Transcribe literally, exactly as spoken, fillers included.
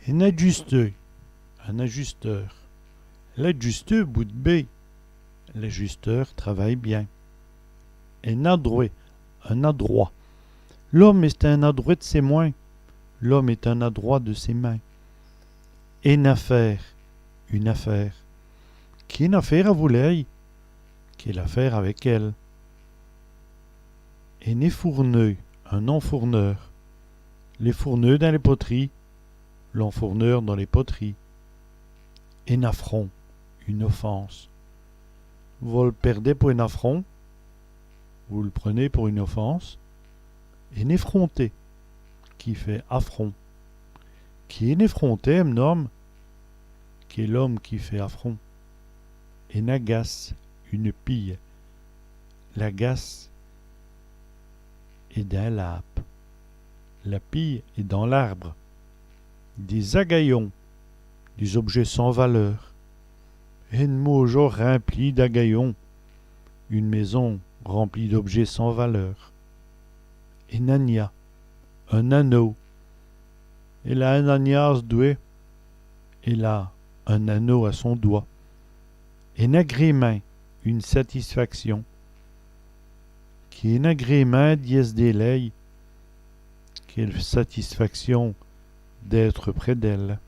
In adjusteû, un ajusteur. L'adjusteû boute bé. L'ajusteur travaille bien. In adrwat, un adroit. L'ome èst in adrwat d' sès mwins. L'homme est un adroit de ses mains. Ène afêre, une affaire. Qué afêre avou lèy ? Quelle affaire avec elle ? In èfourneû, un enfourneur. L'èfourneû dins lès poterîyes, l'enfourneur dans les poteries. In afront, une offense. Vos l' pèrdez pou in afront, vous le prenez pour une offense. In èfronté, qui fait affront. Qué èfronté, èm' n-ome ? Quel homme qui fait affront. In agace, une pie. L'agace èst dins l'âbe. La pie est dans l'arbre. Dès agayons, des objets sans valeur. Ène môjo rimplîye d'agayons. Une maison remplie d'objets sans valeur. In agnat, un anneau. Èle a in agnat a s' dwèt. Elle a un anneau à son doigt. In agrémint, une satisfaction. Qué agrémint d'ièsse dèl èy. Quelle satisfaction d'être près d'elle.